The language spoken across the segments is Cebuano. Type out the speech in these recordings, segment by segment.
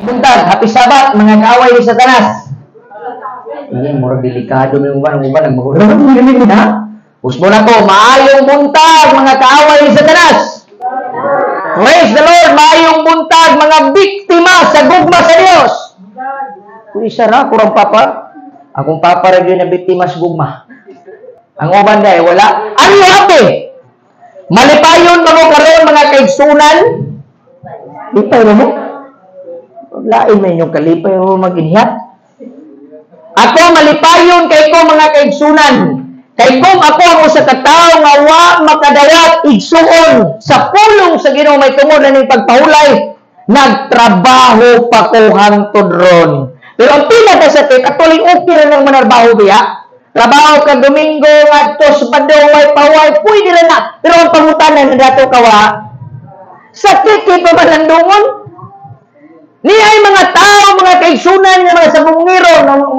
Buntag, happy Sabbath, mga kaaway ni Satanas. Iya, murag delikado may uban, ang uban nagmahulog. Ha? Usbon ako, maayong buntag, mga kaaway ni Satanas. Praise the Lord, maayong buntag, mga biktima sa gugma sa Dios. Kung isa ra, kurang papa. Akong papa ra gyud na biktima sa gugma. Ang uban dai wala. Are you happy? Malipayon ba mo karon, mga kaigsunan? Lipay ba mo? Lain man inyong kalipay mo mag-inhiyat. Ako malipayon kay ko, mga kaigsunan. Kay kung ako ang usa ka tawo nga wa makadawat, igsuon, sa pulong sa Ginoo may tungod na ning pagpahulay, nagtrabaho pa ko hangtod ron. Pero ang pinakasakit, actually okay ra nang manarbaho biya. Trabaho ka Domingo ngadto Sabado way paway, pwede ra na. Pero ang pangutana na dato kawa, sakit kay pa man ang dungon. Ni ay mga tao, mga kaigsunan nga mga sabungero,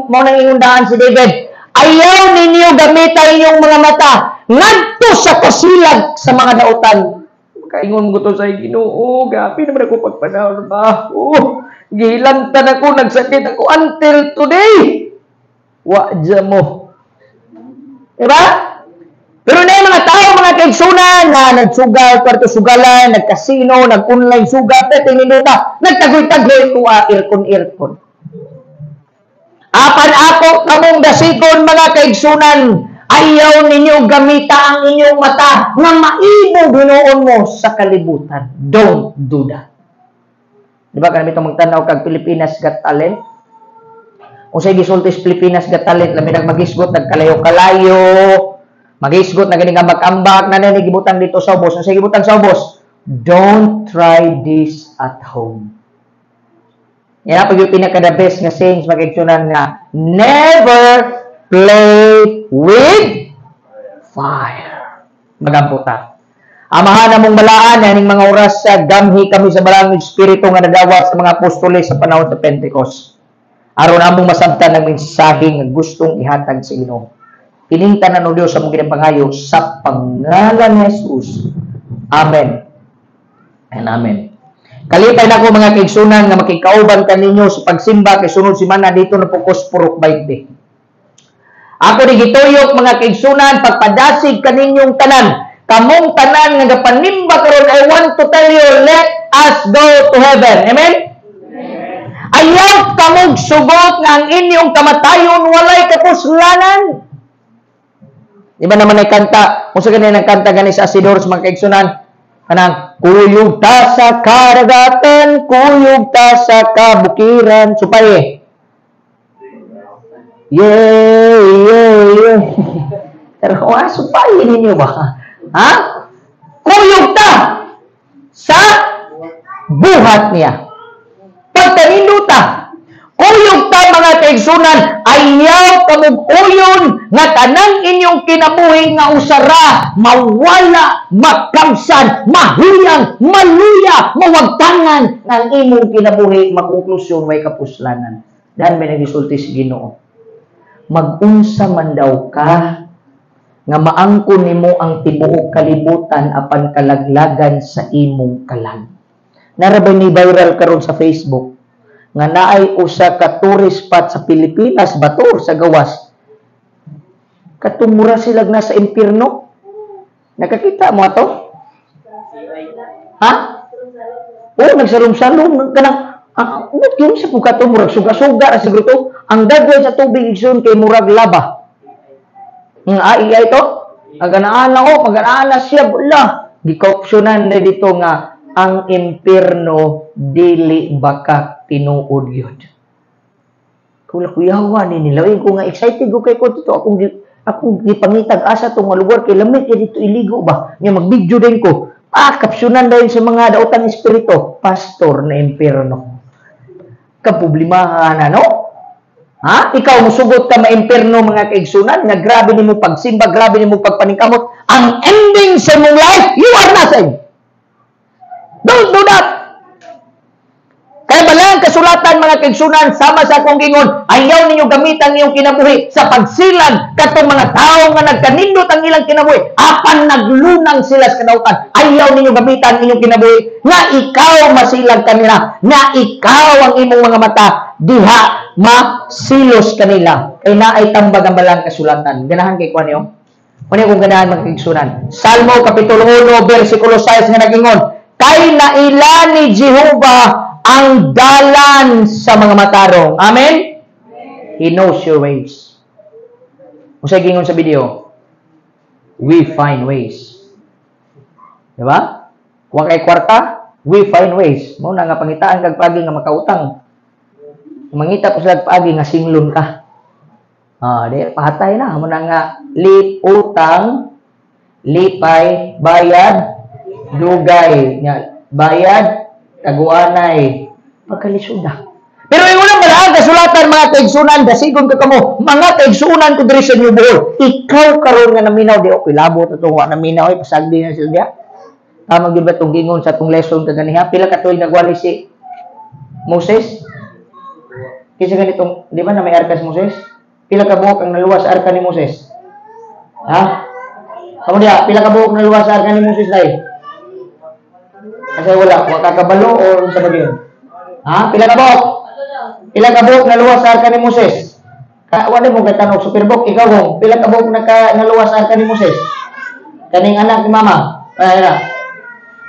mao nang ingundaan si David. Ayaw ninyo gamita inyong mga mata ngadto sa kasilag sa mga dautan. Kaingon mo to sa Ginoo, gabi naman ako pagpanahon ba? Oh, gihilantan ako, nagsakit ako until today. Wa dya mo. Diba? Pero na yung mga tao, mga kaigsunan, na nagsugal, kwarto sugalan, nagkasino, nag-online sugal, pero tininduta, nagtagoy-tagoy, tuwa, aircon-aircon. Apan ako kamong dasigon, mga kaigsunan, ayaw ninyo gamita ang inyong mata nga maibog hinuon mo sa kalibutan. Don't do that. Di ba kanami itong magtanaw kag Pilipinas Got Talent? Kung sa'y gisulti sa Pilipinas Got Talent, labi nag magisgot, nagkalayo-kalayo, magisgot na gani nga mag-ambak, na na gibutang dito sa ubos. Kung sa'y gibutang sa ubos, "Don't try this at home." Yan ang pag yung pinaka-the best nga sayings, mga kaigsunan, nga never play with fire. Magampo ta. Amahan namong balaan, yaning mga oras sa gamhi kami sa Balaang Espiritu nga nadawat sa mga apostoles sa panahon sa Pentecost. Aron among masabtan ang mensahe nga gustong ihatag sa Ginoo. Kining tanan, O Dios, among ginapangayo sa pangalan ni Jesus. Amen. And amen. Kalipay na ko, mga kaigsunan, nga makikauban kaninyo sa pagsimba kay sunod semana dito na po ko's Purok 20. Ako ni gituyok, mga kaigsunan, pagpadasig kaninyong tanan. Kamong tanan nga gapanimba karon, I want to tell you, let us go to heaven. Amen? Ayaw kamog sugot nga ang inyong kamatayon walay kapuslanan. Di ba naman ay kanta? Kung sa ganyan ang kanta gani sa Asidor sa mga kaigsunan, kanang kuyog ta sa karagatan, kuyog ta sa kabukiran, supay. Yeah. Pero supay ninyo ba? Ha? Kuyog ta sa buhat niya. Pagkaninduta, kuyog ta, mga kaigsunan, ayaw kamog uyon nga tanang inyong kinabuhi nga usara, mawala, makamsan, mahiyang, maluya, mawagtangan ng imong kinabuhi, magkonklusyon way kapuslanan. Dan may nagisulti si Ginoo. Mag-unsa man daw ka nga maangkon nimo ang tibuok kalibutan apan kalaglagan sa imong kalag. Narabay ni viral karon sa Facebook nga naay usa ka tourist spot sa Pilipinas bator sa gawas. Katumura sila nasa impierno. Nakakita mo ato? Ha? Oh, nagsalom-salom kanang yung sa pukato murag suga-suga ra siguro to. Ang dagway sa tubig, igsoon, kay murag laba. Nga ai ay to. Ang ganaan ko, pag siya bula. Gikopsyonan na dito nga ang impierno dili baka tinuod yun. Kula kuyawa ni nila. Ko nga excited ko kay ko dito akong gipangitag asa tong nga lugar kay lamit kay dito iligo ba. Nya mag-video din ko. Ah, kapsyonan dahil sa mga daotang espiritu, pastor na impierno. Kaproblemahan ano? Ha? Ikaw musugot ka ma-impierno, mga kaigsunan, nga grabe nimo pagsimba, grabe nimo pagpaningkamot. Ang ending sa imong life, you are nothing. Don't do that. Kaya balang Kasulatan, mga kaigsunan, sama sa akong gingon, ayaw ninyo gamitan iyong kinabuhi sa pagsilag katong mga tao nga nagkanindot ang ilang kinabuhi apan naglunang sila sa kadautan. Ayaw ninyo gamitan inyong kinabuhi nga ikaw masilag kanila, nga ikaw ang imong mga mata diha masilos kanila. Kay naay tambag ang balang kasulatan. Ganahan kay kuan niyo? Kuan kung ganahan, mga kaigsunan. Salmo kapitulo 1 versikulo 6 nga nagingon, "Kay naila ni Jehova ang dalan sa mga matarong." Amen? He knows your ways. Unsay gingon sa video? We find ways. Di ba? Kung kay kwarta, we find ways. Mao na nga pangitaan kag paagi nga makautang. Mangita po sila paagi nga singlon ka. Ah, di pahatay na mo na nga lip utang, lipay, bayad, dugay nya, bayad taguanay, pagkalisod na. Pero yung unang balaan kasulatan, mga kaigsunan, dasigon ka kamo, mga kaigsunan ko diri sa New Bohol. Ikaw karon nga naminaw, di okay labot atong wa naminaw ay pasagdi na sila diya. Tama gyud ba tong gingon sa tong lesson kaganiha? Pila ka tuig nagwali si Moses? Kinsa ganitong, di ba na may arka si Moses? Pila ka buhok ang naluwas sa arka ni Moses? Ha? Kamo diya, pila ka buhok naluwas sa arka ni Moses dai? Kasi wala, wa ka kabalo o unsa ba gyud? Ha? Pila ka buhok? Pila ka buhok naluwas sa arka ni Moses? Ka wala mo katanong superbok ikaw kung pila ka buhok naka naluwas sa arka ni Moses? Kaning anak ni mama. Ay na.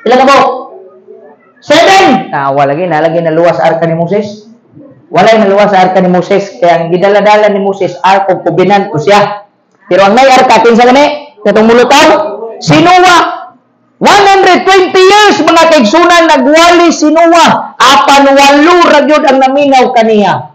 Pila ka buhok? 7. Tawa lagi, nalagi naluwas sa arka ni Moses. Walay naluwas sa arka ni Moses kaya ang gidala-dala ni Moses, Ark of Covenant ko siya. Pero ang nay arka kinsa gani? Katong mulutaw? Si Noah. 120 years, mga kaigsunan, nagwali si Noah apan walo ra gyud ang naminaw kaniya.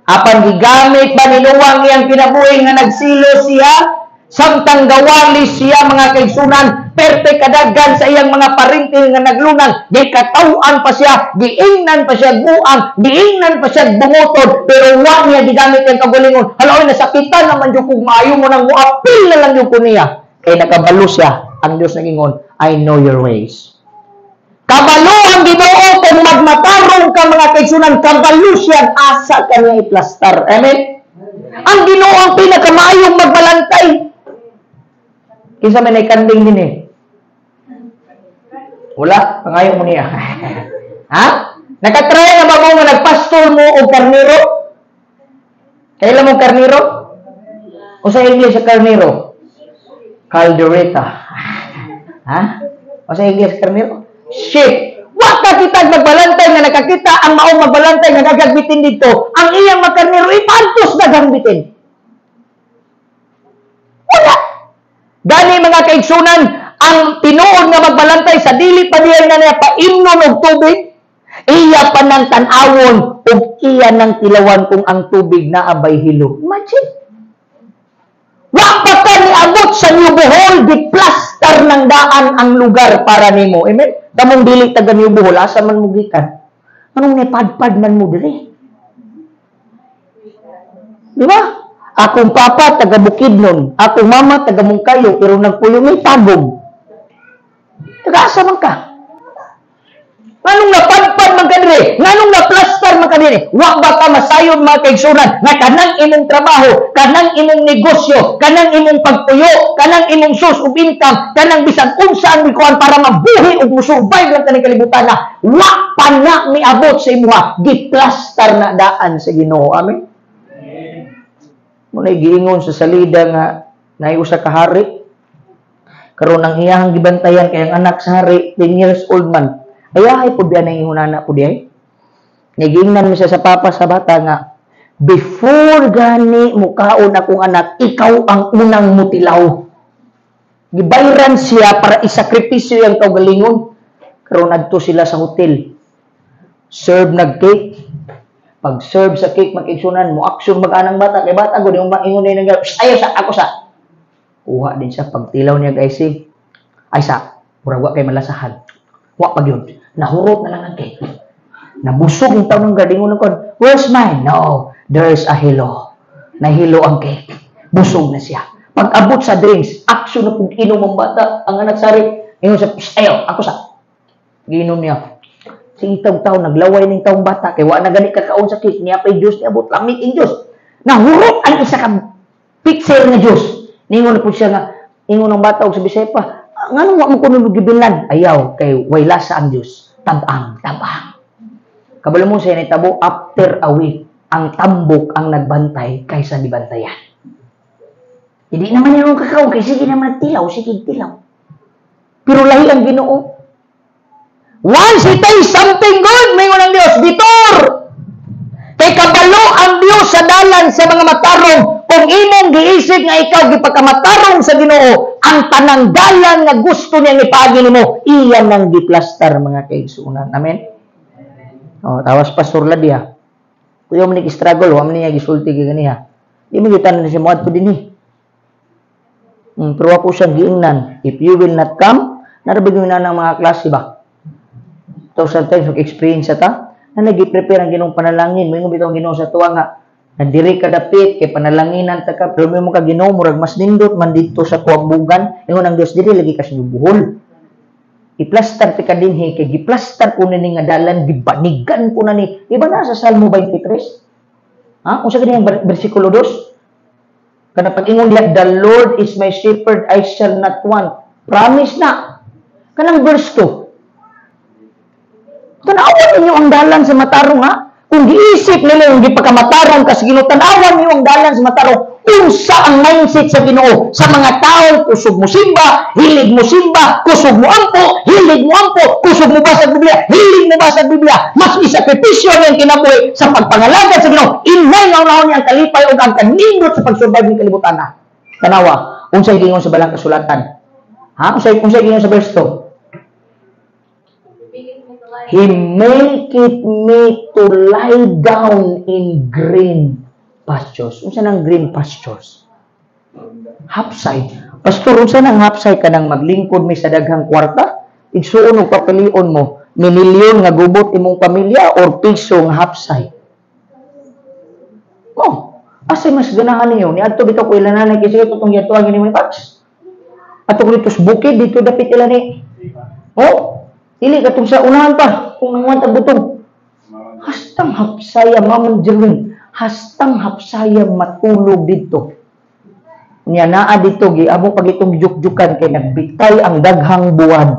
Apan gigamit ba ni Noah ang iyang kinabuhi nga nagsilo siya samtang gawali siya, mga kaigsunan? Perte kadaghan sa iyang mga parinti nga naglunang, gikataw-an pa siya, giingnan pa siya buang, giingnan pa siya bungotod, pero wa niya gigamit ang kaugalingon. Hala oy, nasakitan naman jud kog maayo mo nang moapil na lang jud ko niya. Kay nakabalo siya, ang Dios nagingon, "I know your ways." Kabalo ang Ginoo kung magmatarong ka, mga kaigsunan, kabalo siya asa ka niya iplastar. Amen? Ang Ginoo ang pinakamaayong magbalantay. Kinsa may kanding din eh? Wala, pangayo mo niya. Ha? Nakatry na ba mo nga nagpastol mo og karniro? Kailan mo karniro? O sa English sa karniro? Caldereta. Ha? O sa English karniro? Sheep. Wa ka kita magbalantay nga nakakita ang maong magbalantay nga gagagbitin dito. Ang iyang makarniro ipantos daghang bitin. Wala. Gani, mga kaigsunan, ang tinuod nga magbalantay sa dili pa diya na niya paimnon og tubig, iya pa nang tan-awon ug iya nang tilawan kung ang tubig naa bay hilo. Imagine. Wa pa ka niabot sa New Bohol, giplastar ng daan ang lugar para nimo. Amen? Kamong dili taga New Bohol, asa man mo gikan? Anong nipadpad man mo diri? Di ba? Akong papa taga Bukidnon, akong mama taga Mungkayo, pero nagpuyo may Tagum. Taga asa man ka? Nganong napadpad man ka diri? Nganong naplastar man ka diri? Wa ba ka masayod, mga kaigsunan, nga kanang imong trabaho, kanang imong negosyo, kanang imong pagpuyo, kanang imong source of income, kanang bisan unsa ang gikuan para mabuhi ug musurvive lang kaning kalibutan na wa pa na miabot sa imuha, giplastar na daan sa Ginoo. Amen. Muna giingon sa salida nga naay usa ka hari. Karon ang iyahang gibantayan kay ang anak sa hari, 10 years old man. Ayahay pud biya nang ihunana pud diay. Nagingnan mi siya sa papa sa bata nga, "Before gani mukaon akong anak, ikaw ang unang mutilaw." Gibayran siya para isakripisyo yang kaugalingon. Karon adto sila sa hotel. Serve nag cake. Pag serve sa cake, mag-igsunan mo action mag-anang bata kay bata gud yung maingon na nag, "Ayaw sa ako sa." Kuha din siya pagtilaw niya icing. Ay sa, murag wa kay malasahan. Wa pa gyud. Nahurot na lang ang cake. Nabusog yung taon ng guard. Ingon ko, "Where's mine?" "No, there's a hilo." Nahilo ang cake. Busog na siya. Pag abot sa drinks, action na pug inom ang bata, ang anak sari. Ingon siya, "Ayaw, ako sa." Giinom niya. Sige tawag tao naglaway ning taong bata kay wa na gani kakaon sa cake niya pay juice niabot lamig ing juice. Nahurot ang isa ka picture nga juice. Ningon na po siya nga ingon ang bata og sa Bisaya pa. Nganong wa mo kuno gibilad? Ayaw kay way lasa ang juice. Tabang, tabang. Kabalo mo siya nitabo after a week ang tambok ang nagbantay kaysa gibantayan. Hindi naman niya kakaon kay sige naman tilaw, sige tilaw. Pero lahi ang Ginoo. Once he tastes something good, mingon ang Dios, detour. Kay kabalo ang Dios sa dalan sa mga matarong. Kung imong giisip nga ikaw gipakamatarong sa Ginoo, ang tanang dalan nga gusto niyang ipaagi nimo, iya nang giplastar, mga kaigsuonan. Amen. Oh, tawas Pastor Ladia. Kuya mo ni struggle, wa man niya gisulti kay ganiha. Di mo gitan siya moadto dinhi. Pero ako siyang giingnan, if you will not come, narabig na ng mga klase ba? So sometimes mag-experience ta, na nag-prepare ang Ginoong panalangin. Moingon bitaw ang Ginoo sa tuwa nga, na diri ka dapit kay panalanginan ta ka, pero mo ka Ginoo murag mas nindot man didto sa kuambugan. Ingon ang Dios, diri lagi ka sa buhol. Iplastar ti ka dinhi kay giplastar ko ni nga dalan, gibanigan ko na ni. Di ba na sa Salmo 23? Ha? Unsa gani ang bersikulo 2? Kana pag-ingon diha, "The Lord is my shepherd, I shall not want." Promise na. Kanang verse 2. Tanawan ninyo ang dalan sa matarong, ha? Kung giisip nila yung gipakamatarong ka sa Ginoo, tanawan ninyo ang dalan sa matarong. Unsa ang mindset sa Ginoo sa mga tao kusog mo simba, hilig mo simba, kusog mo ampo, hilig mo ampo, kusog mo basa Biblia, hilig mo basa Biblia, mas isakripisyo niyang kinabuhi sa pagpangalagad sa Ginoo. Inay nga unahon niya ang kalipay ug ang kanindot sa pag-survive ng kalibutan na. Tanawa, unsay gingon sa balang kasulatan? Ha? Unsay gingon sa verse 2? He maketh me to lie down in green pastures. Unsa nang green pastures? Hapsay. Pastor, unsa nang hapsay? Kanang maglingkod mi sa daghang kwarta? Igsuon og papilion mo, milyon nga gubot imong pamilya or piso nga hapsay? Oh, asa mas ganahan ninyo? Niadto bitaw ko ilananay kasi ito tong gituan ni Pax. Ato ko dito sa bukid dito dapit ila ni. Oh, dili katong sa unahan pa kung nanguan tag butong. Hastang hapsaya, Mama Jerwin, hastang hapsaya matulog dito. Nya naa dito giamo pag itong juk-jukan kay nagbitay ang daghang buwad.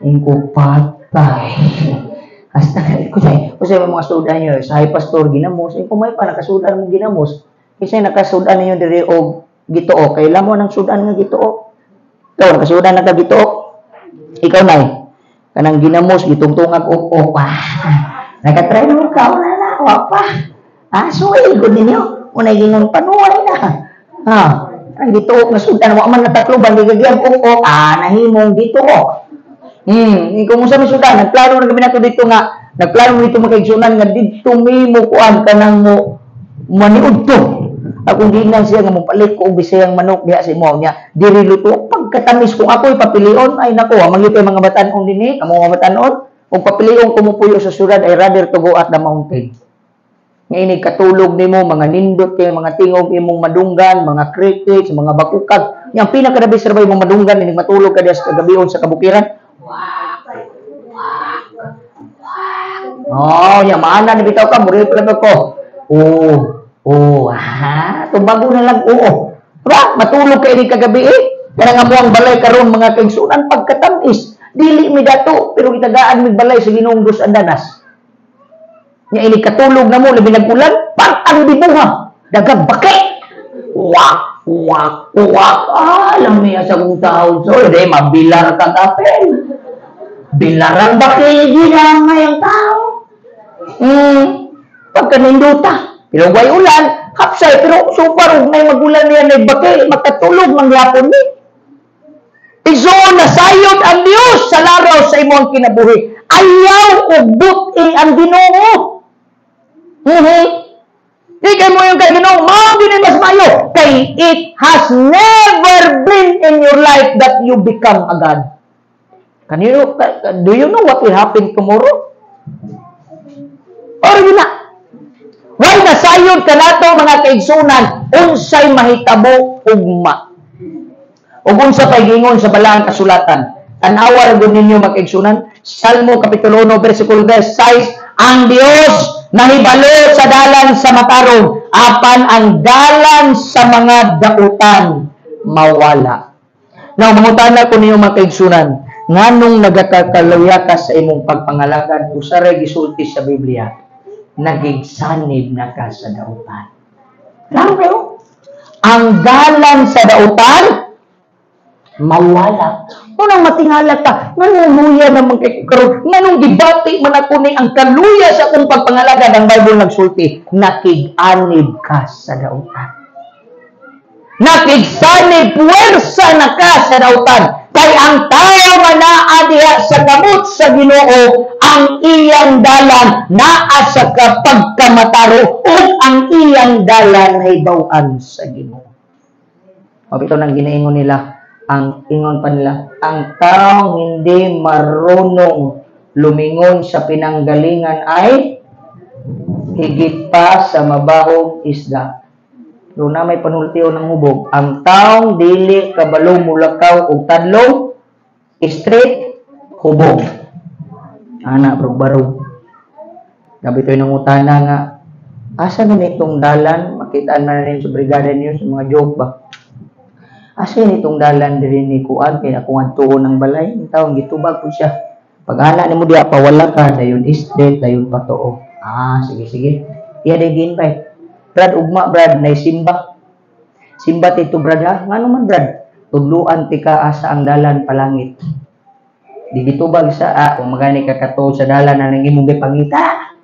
Ingko patay. Hasta ko say mga sudan niyo, sahay pastor ginamos, ingko may pa nakasudan mo ginamos. Kasi nakasudan ninyo diri og gituo, kay lamo nang sudan nga gituo. Ikaw nakasudan na ka gituo. Ikaw nay. Kanang ginamos gitungtungag og ok. Nakatry mo ka wala na wa pa. Ah, suway gud ninyo. Unay gingon panuway na. Ha, ang gituok nga sudan wa man natakloban gigagiyag og ok. Ah, nahimong gituok. Kung unsa may sudan, nagplano na kami nato dito nga, nagplano dito makaigsunan nga didto mi mo kuan kanang mo maniudto. Akong giingnan siya nga mopalit ko og bisayang manok diha sa imo niya. Diri luto pagkatamis kung ako'y papilion ay nako, magyud kay mga batan-on dinhi, kamo mga batan-on, kung papilion ko mo puyo sa syudad ay rather to go at the mountain. Nga inig katulog nimo mga nindot kay mga tingog imong madunggan, mga crickets, mga bakukag. Yang pinakadabi sa imong madunggan inig matulog ka diha sa kagabion sa kabukiran. Wak, wak, wak. Oh, ya maana ni bitaw ka, muril pa lang ko. Oh, oh, ha, tumbago na lang, oo. Diba? Matulog ka ini kagabi eh. Kanang amo ang balay karon mga kaigsunan pagkatamis. Dili mi dato, pero gitagaan mi balay sa Ginoong Dos Andanas. Nya ini katulog na mo, labi nag-ulan, pag ang dibuha, daghang baki. Wak, wak, wak. Ah, alam niya sa kong tao. So, di, mabilar ka kapel. Bilarang baki, ginangay ang tao. Pagkaninduta. Pero way ulan, hapsay, pero super, ug may magulan niya na baki, makatulog mangyapon ni. Igsoon, nasayod ang Dios sa laraw sa imong kinabuhi. Ayaw og butin ang Ginoo. Di kay mo yung kay Ginoo, mao gini mas maayo. Kay it has never been in your life that you become a God. Can you, do you know what will happen tomorrow? Or yun na. Why nasayod ka nato mga kaigsunan, unsay mahitabo ugma. Ug unsa pay gingon sa balaang kasulatan. Tanawa ra gud ninyo, mga kaigsunan. Salmo kapitulo 1 versikulo 6, ang Dios nahibalo sa dalan sa matarong, apan ang dalan sa mga dautan mawala. Now, mangutana ko ninyo, mga kaigsunan, nganong nagakakaluya ka sa imong pagpangalagad? Usa ra gisulti sa Biblia, nagigsanib na ka sa dautan. Klaro kayo? Ang dalan sa dautan mawala. Unang matingala ka, nganong luya naman kay karon, nganong gibati man ako ni ang kaluya sa akong pagpangalagad? Ang Bible nagsulti, nakig-anib ka sa dautan. Nakigsanib puwersa na ka sa dautan. Kay ang tao nga naa diha sa kamot sa Ginoo, ang iyang dalan naa sa pagkamataro ug ang iyang dalan nahibaw-an sa Ginoo. Mabito nang ginaingon nila, ang ingon pa nila, ang taong hindi marunong lumingon sa pinanggalingan ay higit pa sa mabahong isda. Pero na may panultiyo ng hubog, ang taong dili kabalo mulakaw og tadlong, straight, hubog. Ana, bro, barog. Gabi ito'y nangutana nga, asa na nitong dalan? Makita na rin sa Brigada News, mga joke ba? Asa nitong dalan diri ni kuan kay ako adtuon ng balay? Ang taong gitubag ko siya. Pag ana nimo diha pawala ka, dayon straight, dayon patuo. Ah, sige sige. Iya day gi-invite. Brad, ugma Brad, nay simba. Simba tito Brad ha. Ngano man, Brad? Tudluan tika asa ang dalan palangit. Di gitubag sa kung magani ka katuo sa dalan na nang imong gipangita.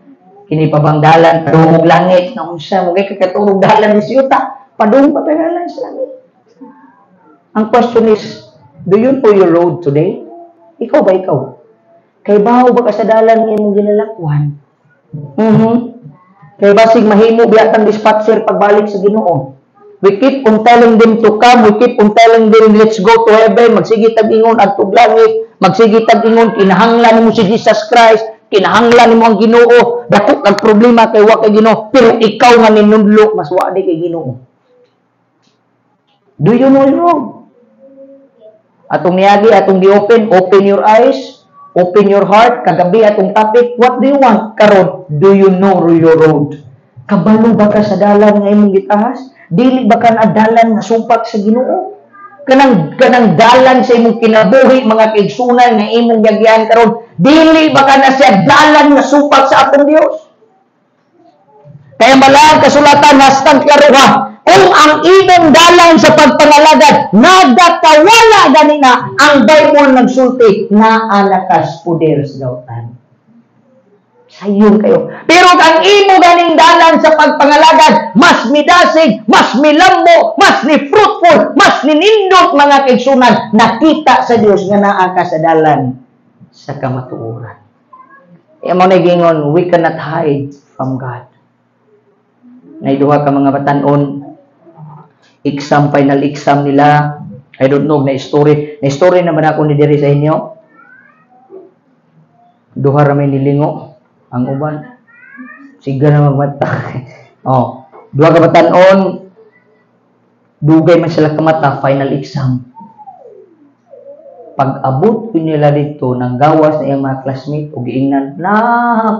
Kini pa bang dalan padungog langit? Naunsa mo kay kakatulog dalan ni siyuta? Padung pa dalan sa langit. Ang question is, do you know your road today? Ikaw ba ikaw? Kay bawo ba ka sa dalan nga imong gilalakwan? Kay basig mahimo biya tang dispatcher pagbalik sa Ginoo. We keep on telling them to come, we keep on telling them, "Let's go to heaven," magsige tag ingon adtog langit, magsige tag ingon kinahanglan nimo si Jesus Christ, kinahanglan nimo ang Ginoo, dako kag problema kay wa kay Ginoo, pero ikaw nga ninudlo mas wa di kay Ginoo. Do you know your road? Atong niagi, atong gi-open, open your eyes, open your heart, kagabi atong topic, what do you want? Karon, do you know your road? Kabalo ba ka sa dalan nga imong gitahas? Dili ba ka na dalan nga supak sa Ginoo? Kanang dalan sa imong kinabuhi, mga kaigsunan, nga imong gagyan karon, dili ba ka na siya dalan nga supak sa atong Dios? Kaya malang kasulatan hastang klaruha, kung ang imong dalan sa pagpangalagad nagakawala gani na, ang Bible nagsulti naa na kas poder sa dautan. Sayon kayo. Pero ang imo ganing dalan sa pagpangalagad, mas midasig, mas milambo, mas ni fruitful, mas ninindot, mga kaigsunan, nakita sa Dios nga naa ka sa dalan sa kamatuoran. Kaya mo na, we cannot hide from God. Nay duha ka mga batanon, exam, final exam nila. I don't know, na story naman ako ni diri sa inyo. Duha ra may nilingo, ang uban siga na magmata. Oh, duha ka batanon, dugay man sila kamata, final exam. Pag abot ko nila dito, nang gawas na iyang mga classmate og giingnan na,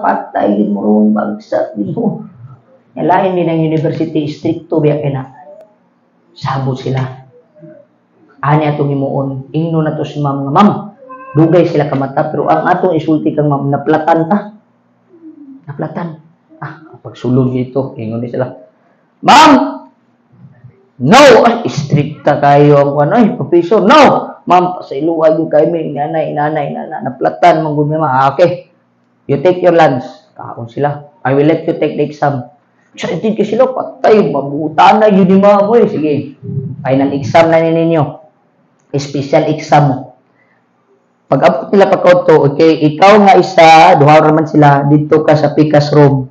"Patay gid mo ron, bagsak gid mo." Lain din ang university, stricto biya kay na. Sabot sila. Ani atong himuon, ingno na to si ma'am nga, "Ma'am, dugay sila kamata," pero ang atong isulti kang ma'am, naplatan ta. Naplatan. Ah, pagsulod dito, ingon ni sila. "Ma'am, no, ay, stricta kayo ang ano, ay, professor, no. Ma'am, pasayloa gyud kay mi, nanay, nanay, nanay, naplatan man gud mi, ma'am." "Ah, okay. You take your lunch." Kaon sila. "I will let you take the exam." Excited kay sila, patay, mabuta na yun ni ma'am. Oy. Sige, final exam na ni ninyo. Special exam mo. Pag abot nila pagkauto, okay, ikaw nga isa, duha ra man sila, dito ka sa pikas room.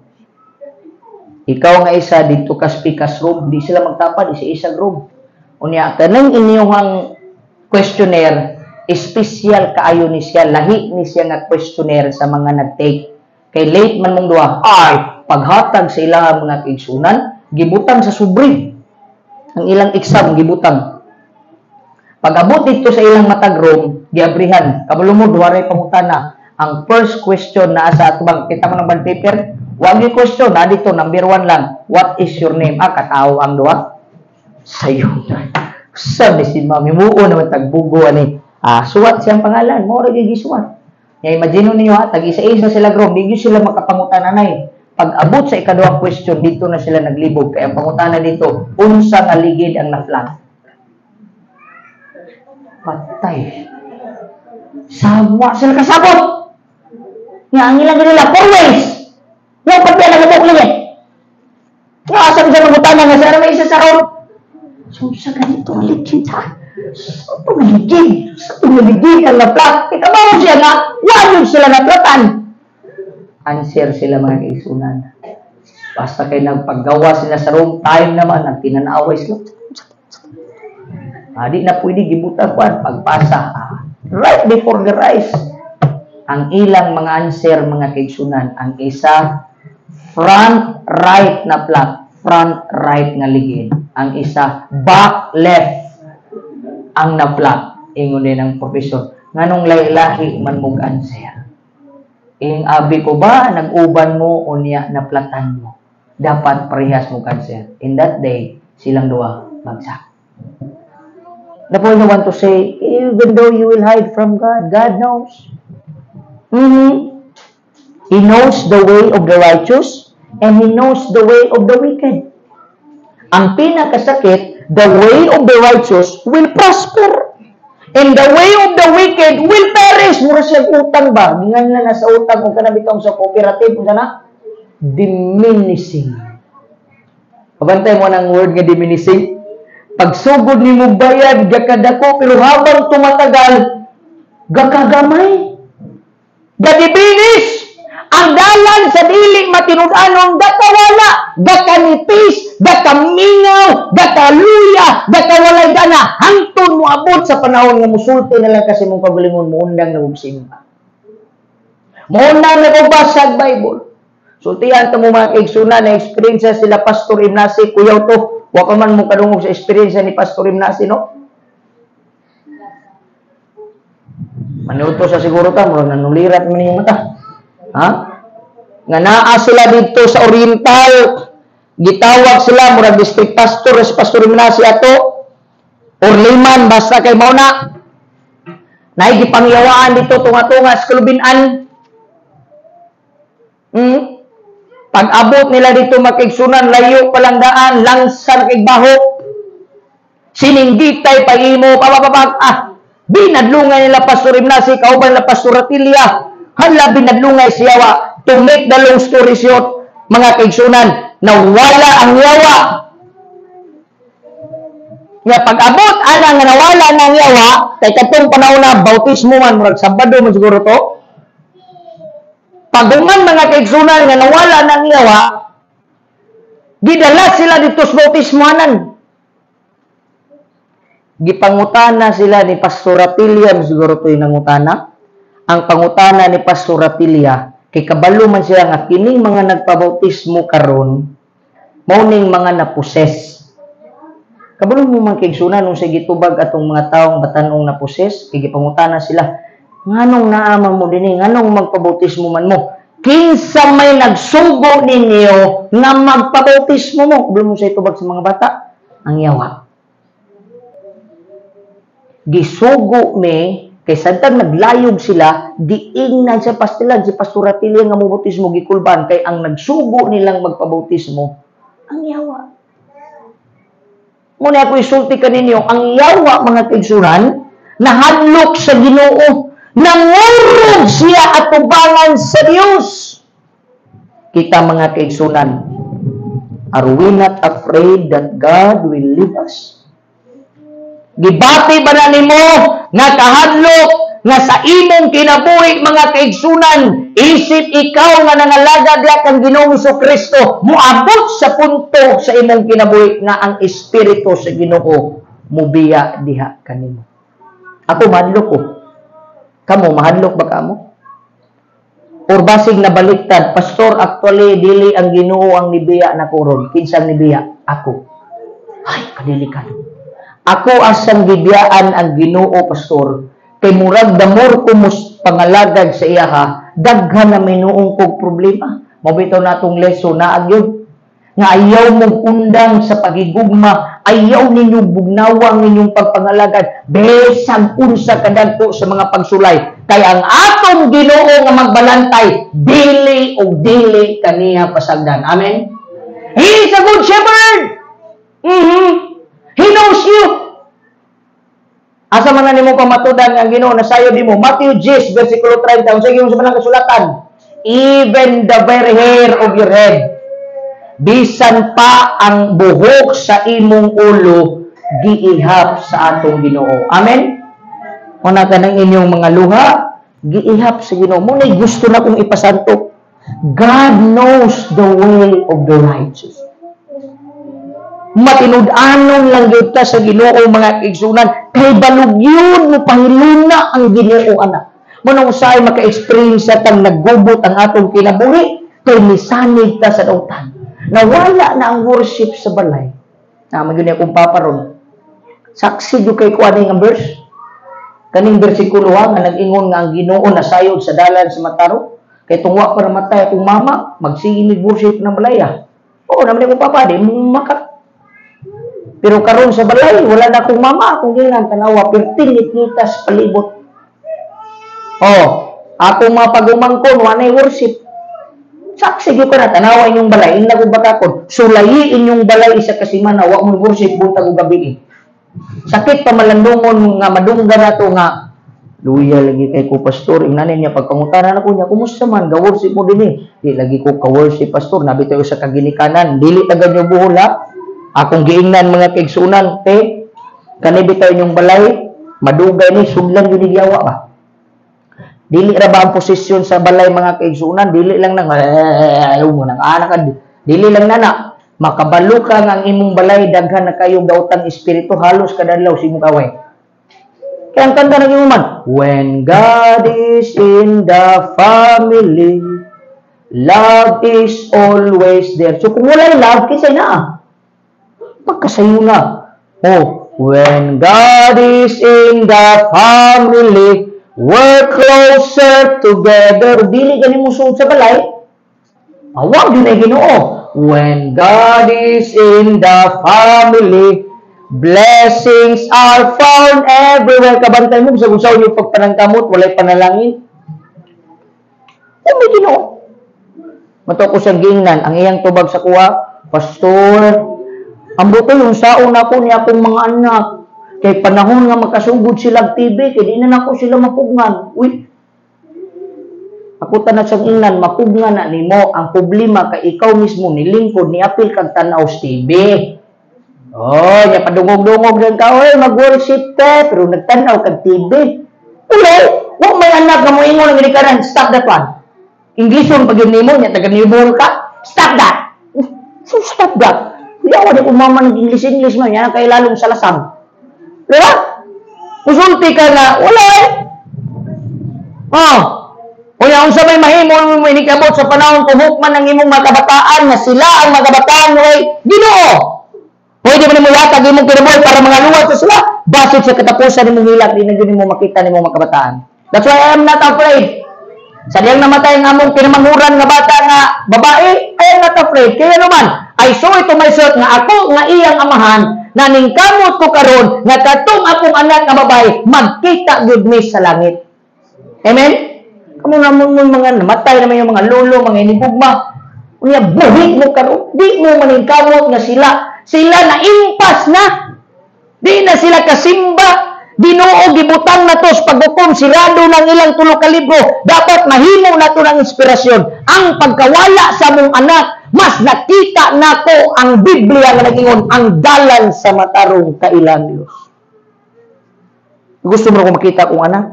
Ikaw nga isa, dito ka sa pikas room, di sila magtapad, isa-isa room. Unya, kanang inyong questionnaire, special kaayo ni siya, lahi ni siya nga questionnaire sa mga nag-take. Kay late man mong duha, ay, paghatag sa ilang mga kaigsunan, gibutang sa sobre. Ang ilang exam, gibutang. Pag abot dito sa ilang matag room, Giabrihan. Kabalo mo, duha ray pangutana. Ang first question naa sa atubang, kita mo ng bond paper, wag yung question, na dito, number 1 lang. "What is your name?" Ah, katao ang duha. Sayo na. Sabi si mami, muo naman tagbugo ani. Ah, suwat siyang pangalan, mo ra gyud gisuwat. Ya, imagine ninyo ha, tag isa-isa sila grom, di gyud sila makapangutan anay. Pag abot sa ikaduhang question, dito na sila naglibog. Kaya ang pangutana dito, "Unsa nga ligid ang na-flat?" Patay. Sama sila kasabot. Nga ang ilang nila, four ways. Nga pati ang nagabok ligid. Nga asa sa mangutana nga sa may isa sa ron. So, sa ganito ang ligid ha. Sa tumaligid. Sa tumaligid ang na-flat. Ikabaw siya nga, wala sila na-flatan. Answer sila, mga kaigsunan. Basta kay nagpaggawa sila sa room, time naman, nagtinanaway sila. Ah, di na pwede gibutan kwan, pagpasa. Ah, right before the rise. Ang ilang mga answer, mga kaigsunan, ang isa, front right na flat, front right nga ligid. Ang isa, back left ang na-flat. Ingon din ang professor, "Nganong lahi-lahi man mog answer? Ing abi ko ba, nag-uban mo o niya naplatan mo? Dapat parehas mo answer." In that day, silang duha bagsak. The point I want to say, even though you will hide from God, God knows. He knows the way of the righteous and He knows the way of the wicked. Ang pinakasakit, the way of the righteous will prosper. And the way of the wicked will perish. Mura siya utang ba? Gingan na sa utang kung kana bitong sa cooperative, kung sana diminishing. Kabantay mo ng word nga diminishing. Pagsugod ni mo bayad, gakadako, pero habang tumatagal, gakagamay. Gadiminish. Ang dalan sa dili matinud-anon gakawala, gakanipis, gakamingaw, gakaluya, gakawalay gana, hangtod mo abot sa panahon nga musulti na lang kasi mong kagalingon, muundang na simba. Muundang na basag Bible. Sultihan ta mo, mga kaigsunan, na experience sila Pastor Imnasi, kuyaw to, wa pa man mo kadungog sa experience ni Pastor Imnasi, no? Manuto sa siguro ta, murag nanulirat man yung mata. Ha? Nga naa sila dito sa Oriental, gitawag sila, murag district pastor, si Pastor Imnasi ato, or layman, basta kay mauna. Naay gipangyawaan dito, tunga-tunga sa Kalubinan. Pag-abot nila dito makigsunan, layo palang daan, langsan kay baho. Sininggitay pag-imo, papapapag, binadlungay nila Pastor Imnasi, kauban nila Pastor Ratilia. Hala, binadlungay siya wa. To make the long story short, mga kaigsunan, nawala ang yawa. Nga pag-abot, ana nga nawala na ang yawa, kay katong panahon na bautismo man, murag Sabado man siguro to. Paguman, mga kaigsunan, nga nawala na ang yawa, gidala sila dito sa bautismohanan. Gipangutana sila ni Pastor Ratilia, siguro to yung nangutana. Ang pangutana ni Pastor Ratilia, kay kabalo man siya nga kining mga nagpabautismo karon, mao ning mga naposes. Kabalo mo man kaigsunan nung sa gitubag atong mga taong batanong naposes, kay gipangutana sila, "Nganong naa man mo dinhi, nganong magpabautismo man mo? Kinsa may nagsugo ninyo nga magpabautismo mo?" Kabalo mo sa itubag sa mga bata, ang yawa. Gisugo me kay samtang naglayog sila, diingnan sa pastilan si Pastor Ratilia nga mobautismo, gikulban kay ang nagsugo nilang magpabautismo ang yawa. Muna ako isulti kaninyo, ang yawa, mga kaigsunan, nahadlok sa Ginoo, nangurog siya atubangan sa Dios. Kita, mga kaigsunan, are we not afraid that God will leave us? Gibati ba na nimo nga kahadlok nga sa imong kinabuhi, mga kaigsunan, isip ikaw nga nangalagad diha kang Ginoong Kristo, moabot sa punto sa imong kinabuhi nga ang espiritu sa Ginoo mubiya diha kanimo? Ako mahadlok ko. Kamo mahadlok ba kamo? Or basig na baliktad, "Pastor, actually dili ang Ginoo ang nibiya na kuron. Kinsang nibiya? Ako." Ay, kadili ka. Ako asang gibiyaan ang Ginoo, pastor, Kay murag the more ko mus pangalagad sa iyaha, daghan na minuong kog problema. Mao bitaw natong lesson na gyud nga ayaw mong undang sa pagigugma, ayaw ninyo bugnawang ninyong pagpangalagad, besag unsa kadagko sa mga pagsulay. Kay ang atong Ginoo nga magbalantay, dili og dili kaniya pasagdan. Amen? He is a good shepherd. He knows you. Asa man na nimo pamatudan nga ang Ginoo nasayod nimo? Matthew 10 versikulo 30. Unsa gyud sa manang kasulatan? Even the very hair of your head, bisan pa ang buhok sa imong ulo, giihap sa atong Ginoo. Amen? Una ka ng inyong mga luha, giihap sa Ginoo. Mo gusto na kong ipasanto. God knows the way of the righteous. Matinud-anon lang gyud ta sa Ginoo, mga kaigsunan, kay balugyon mo pahiluna ang Ginoo anak. Mo nang usahay maka-experience tang naggubot ang atong kinabuhi kay misanig ta sa dautan. Nawala na ang worship sa balay. Na magyud akong papa ron. Saksi gyud kay kuan nga verse. Kaning bersikulo ha, nga nag-ingon nga ang Ginoo nasayod sa dalan sa matarong. Kay tungwa pa namatay akong mama, magsige mig worship ng balay. Oo, naman akong papa, di maka. Pero karon sa balay, wala na akong mama, akong ginan, tanawa, perting ngitas palibot. Oh, akong mga pagumangkon, wala worship. Saksi gyud ka na, tanawa inyong balay, ingna ko bakakon, sulayi inyong balay isa ka semana, wa mo worship buntag ug gabi. Sakit pa malandungon nga madunggan nato nga luya lagi kay ko, pastor. Ingnanin niya pagpangutana na ko niya, "Kumusta man ga worship mo dinhi?" "Di lagi ko ka worship, pastor." Nabi tayo sa kaginikanan, dili taga nyo buhol ha. Akong giingnan, mga kaigsunan, te, kani bitaw inyong balay, madugay ni sudlan yun ni yawa ba. Dili ra ba ang posisyon sa balay, mga kaigsunan, dili lang nang ayaw mo nang anak ka, dili lang nana makabalo ka nga ang imong balay daghan na kayong daotang espiritu, halos kada adlaw si imong kaway. Kaya ang kanta ng imong man, "When God is in the family, love is always there." So kung walay love, kisay na. Pagkasayo na. Oh, when God is in the family, we're closer together. Dili gani mo suod sa balay. Awag yun ay Ginoo. When God is in the family, blessings are found everywhere. Kabantay mo sa gusaw yung pagpanangkamot, walay panalangin. O may Ginoo. Mato ko sa gingnan, ang iyang tubag sa kuha, "Pastor, ang buto yung saon ako ni akong mga anak. Kay panahon nga makasugod sila TV, kay di na nako sila mapugngan." Uy, ako tanan sang ingnan, mapugngan na nimo. Ang problema kay ikaw mismo nilingkod, ni apil kag tan-aw sa TV. Oh, nya padungog-dungog din ka, "Oy, mag-worship ka," pero nagtan-aw kag TV. Ulay, wa may anak nga moingon ang ginikanan, "Stop that one." Englishon pag yun nimo, nya taga New ka, "Stop that." So stop that. Yawa di ko mama nag English English man, yan kay lalong salasang. Diba? Musulti ka nga, wala eh. Oh. Unya, unsa may mahimo mo inikabot sa panahon tuhok man ang imong mga kabataan nga sila ang mga kabataan mo ay Ginoo. Pwede mo nimo yatag imong kinabuhi para mga luwat sa sila. Basit sa katapusan nimong hilak, di na gyud nimo makita nimo mga kabataan. That's why I am not afraid. Sa diyang namatay ang among kinamanghuran nga bata nga babae, I am not afraid. Kaya naman, I saw it to myself nga ako nga iyang amahan, na ningkamot ko karon nga katong akong anak nga babae magkita gyud mi sa langit. Amen? Kamo na mo mga namatay naman yung mga lolo, mga inigugma. Unya buhi mo karon, di mo maningkamot nga sila sila na impas na. Di na sila kasimba. Ginoo gibutang na to sa paghukom, sirado ng ilang tulo ka libro. Dapat mahimo na to ng inspirasyon. Ang pagkawala sa mong anak, mas nakita nako ang Biblia nga nag-ingon ang dalan sa matarong kailan Dios. Gusto mo ko makita akong anak?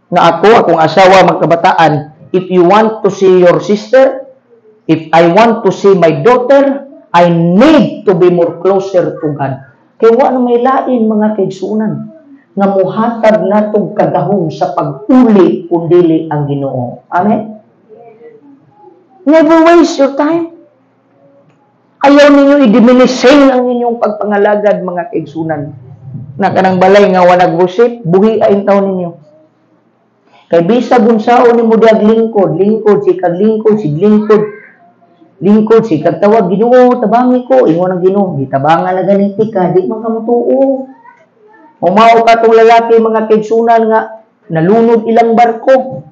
Nga ako, akong asawa, magkabataan, if you want to see your sister, if I want to see my daughter, I need to be more closer to God. Kaya wa na may lain, mga kaigsunan, nga muhatag natong kagahom sa pag-uli kung dili ang Ginoo. Amen? Never waste your time. Ayaw ninyo i-diminishing ang inyong pagpangalagad, mga kaigsunan. Na kanang balay nga wa nag-worship, buhi ay taon ninyo. Kay bisag unsaon nimo diag lingkod, lingkod si kag lingkod, sig lingkod, lingkod si kag tawag, "Ginoo, tabangi ko." Ingon ang Ginoo, "Gitabangan na ganiti ka, di man ka motuo." Umao ka tong lalaki, mga kaigsunan, nga nalunod ilang barko.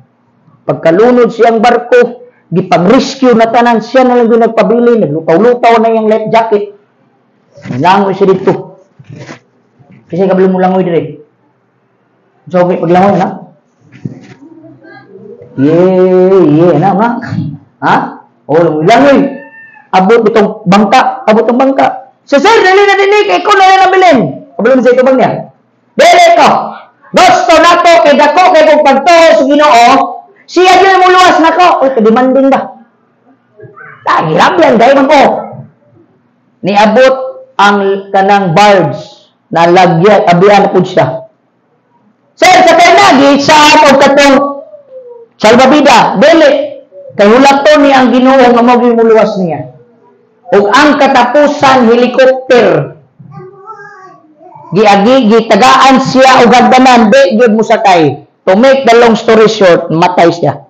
Pagkalunod siyang barko, gipag-rescue na tanan, siya na lang yung nagpabili, naglutaw-lutaw na yung life jacket. Langoy siya dito. Kasi kabalo mo langoy dire. So, okay, paglangoy na. Yeah, na, ma. Ha? Oh, langoy. Abot itong bangka, abot itong bangka. Sir, sir, dali na dinhi, kay ko na lang nabilin. Kabalo mo sa ito bang niya? Dili ko. Gusto na to, kay dako, kay kung pagtuo sa Ginoo, siya gyud mo luwas nako. Uy, kademanding ba? Tangirap yan, dahil man ko. Niabot ang kanang barge na lagyan, abian na po siya. "Sir, sa kay na, gisaan og katong salbabida." Dili. Kay hulaton ni ang Ginoo nga mao gyud muluwas niya. Ug ang katapusan, helicopter. Giagi gitagaan siya og hagdanan, di gyud mosakay. To make the long story short, matay siya.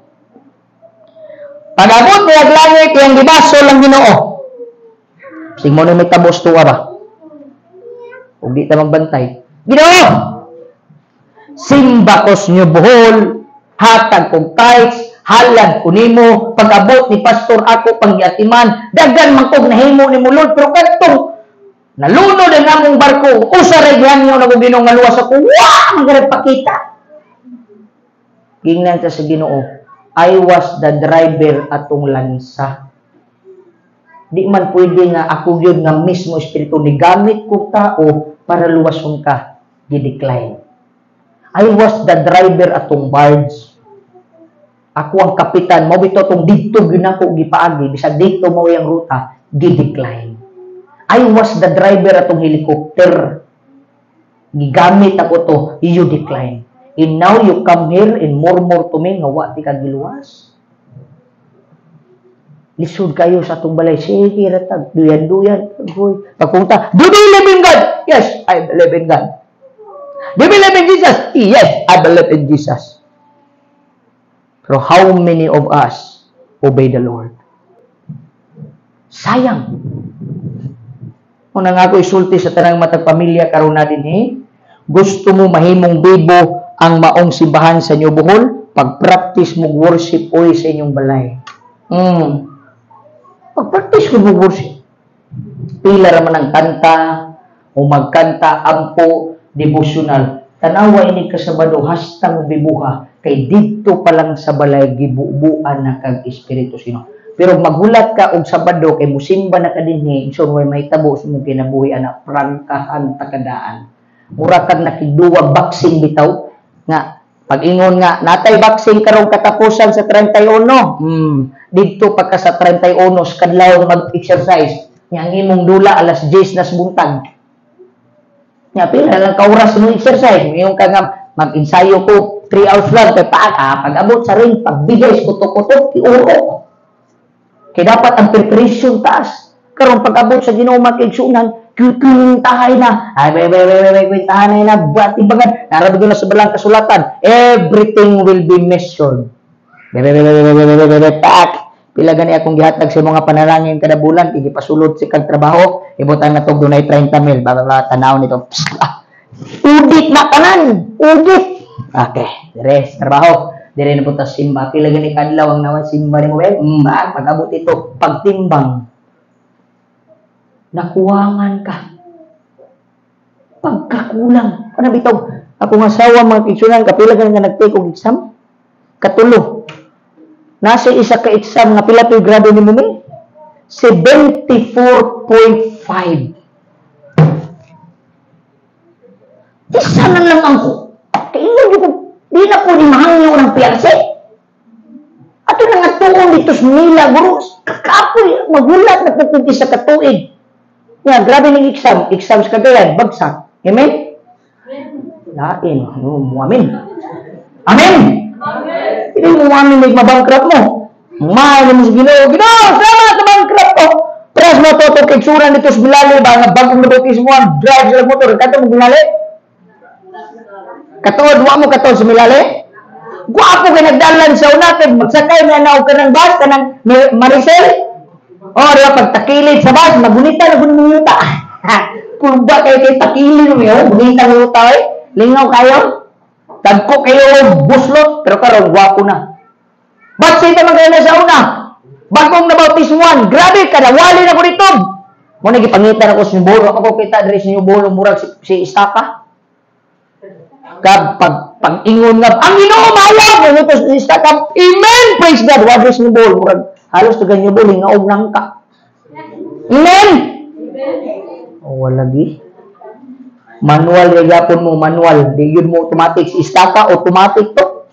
Pag-abot niya langit, iyang gibasol ang Ginoo. Sige mo na may tabos tuwa ba? Ug di ta magbantay. "Ginoo! Simba ko sa New Bohol, hatag kog tithes, halad ko nimo, pag-abot ni pastor ako panggiatiman, daghan man kog nahimo nimo, Lord, pero kadtong nalunod ang among barko, usa ra gihangyo na ko, Ginoo, nga luwas ako, wa man gani pakita." Gingnan sa Ginoo, "I was the driver atong lansa. Di man pwede nga ako gyud nga mismo espiritu ni gamit ko tao para luwason ka, gi-decline. I was the driver atong barge. Ako ang kapitan, mao bitaw tong didto gyud nako gipaagi, bisag dito mao yang ruta, gi-decline. I was the driver atong helicopter. Gigamit ako to, you decline. And now you come here and murmur to me nga wa ti ka giluwas." Lisod kayo sa atong balay. Sige, ratag. Duyan-duyan. Agoy. Pagpunta, "Do you believe in God?" "Yes, I believe in God." "Do you believe in Jesus?" "Yes, I believe in Jesus." Pero how many of us obey the Lord? Sayang. Una nga ako isulti sa tanang matag pamilya karon na dinhi, gusto mo mahimong bibo ang maong simbahan sa New Bohol, pag-practice mo worship oy sa inyong balay. Pag-practice mo worship. Pila ra man ang kanta, o magkanta, ampo, devotional. Tanawa ini ka Sabado hastang bibuha kay didto pa lang sa balay gibubuan na kag espiritu sino. Pero maghulat ka og Sabado kay musimba na ka dinhi, so may mahitabo sa imong kinabuhi ana, prangkahan takadaan. Mura kag nakigduwa boxing bitaw nga pag-ingon nga natay boxing karong katapusan sa 31. Didto pa ka sa 31 sa kadlaw mag-exercise. Nya ang imong dula alas 10 nas buntag. Nya pila lang ka oras mo exercise. Ingon ka nga mag-ensayo ko 3 hours lang kay pa pag abot sa ring, pagbigay sa kutok-kutok iuro. Kay dapat ang preparation taas. Karon pag abot sa Ginoo, mga kaigsunan, kwintahay na. Ay, bay, bay, bay, bay, kwintahan na, buhat timbangan. Narabi na sa balang kasulatan. Everything will be measured. Bay, bay, bay, bay, bay, bay, bay, bay, pak. Pila gani akong gihatag sa mga panalangin kada bulan, igipasulod si kag trabaho, ibutan na tog dunay 30 mil, bla bla bla, tanaw nito. Psst, ah. Udit na tanan, udit. Okay, dire sa trabaho. Dire na punta simba. Pila gani kadlaw ang nawan simba nimo ba? Pag-abot ito, pagtimbang. Nakuwangan ka. Pagkakulang. Ano bitaw? Akong asawa, mga kaigsunan, kapila gani nga nag-take og exam? Katulo. Nasa isa ka exam nga pila to'y grado ni Mumi? 74.5. Isa na lang ang kailan ko, di na po ni mahangyo ng PRC. Ato na nga tuon dito sa Manila, guro, kakapoy, magulat na po kung isa ka tuig. Nga, grabe ng exam. Exam sa Cagayan, bagsak. Amen? Lain. No, muamin. Amen! Amen! Hindi mo muamin may mabankrupt mo. Mahal mo sa Ginoo. "Ginoo, salamat na bankrupt ko." Pres mo to, kay tsura nito sa Bilali ba, nga bagong nabautismo, ang drive sila motor. Kato mo Binali? Katuod, wa mo katuod sa Milale? Gwapo kay nagdalan sa una kay magsakay na na og kanang bus, kanang Maricel. Oh, di ba pagtakilid sa bus, magunita na gud yuta. Kurba kay kay takilid mo yo, gunita mo yuta oy. Lingaw kayo. Dagko kayo buslot, pero karon gwapo na. Batsi ta man kayo sa una. Bagong nabautismuhan, grabe kada wali na ko dito. Mo na gipangitan ako sa Bolo, ako kita diri sa Bolo murag si Istaka. Kag pag pag-ingon nga ang Ginoo maayo, mo si Istaka, amen, praise God, wa diri sa Bolo murag halos taga New Bolo ngaog nangka. Amen. Oh, wala gi. Manual ra gyapon mo, manual, di yun mo automatic. Si Istaka automatic to.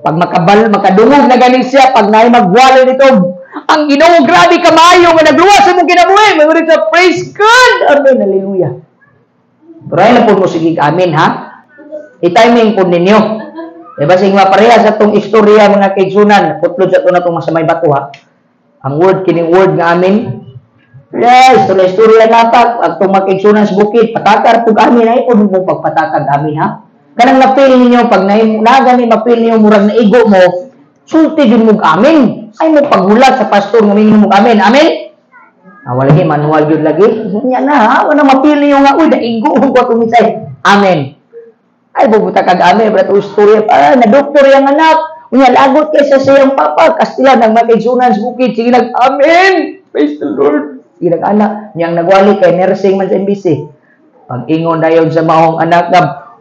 Pag makabal, makadungog na gani siya, pag naay magwali nito, ang Ginoo grabe ka maayo nga nagluwas sa imong kinabuhi. May sa praise God. Amen, hallelujah. Pero ay na po mo sige amen ha. I-timing po ninyo. Diba sige mapareha sa itong istorya mga kaigsunan, putlod sa ito na itong masamay bato ha. Ang word, kining word nga amen. Yes, istorya istorya natak, ang itong mga kaigsunan sa bukid, patakar po amin, ay po mo pagpatakag amin ha. Kanang na-feel ninyo, pag nagani ma-feel ninyo, murag naigo mo, sulti din mo amin. Ay mo paghulat sa pastor, ngamin mo amin. Amen? Ah, wala lagi, manual yun lagi. Nya na ha, wala ma-feel ninyo nga, uy, naigo ko atong misay. Amen. Ay, bubuta kag amin, pero istorya pa, na doktor yung anak. Unya, lagot kay sa siyang papa, kastila, nang makaigsunan sa bukid, sige nag, amen! Praise the Lord! Sige nag anak, niyang nagwali kay nursing man sa MBC. Pag-ingon dayon sa maong anak,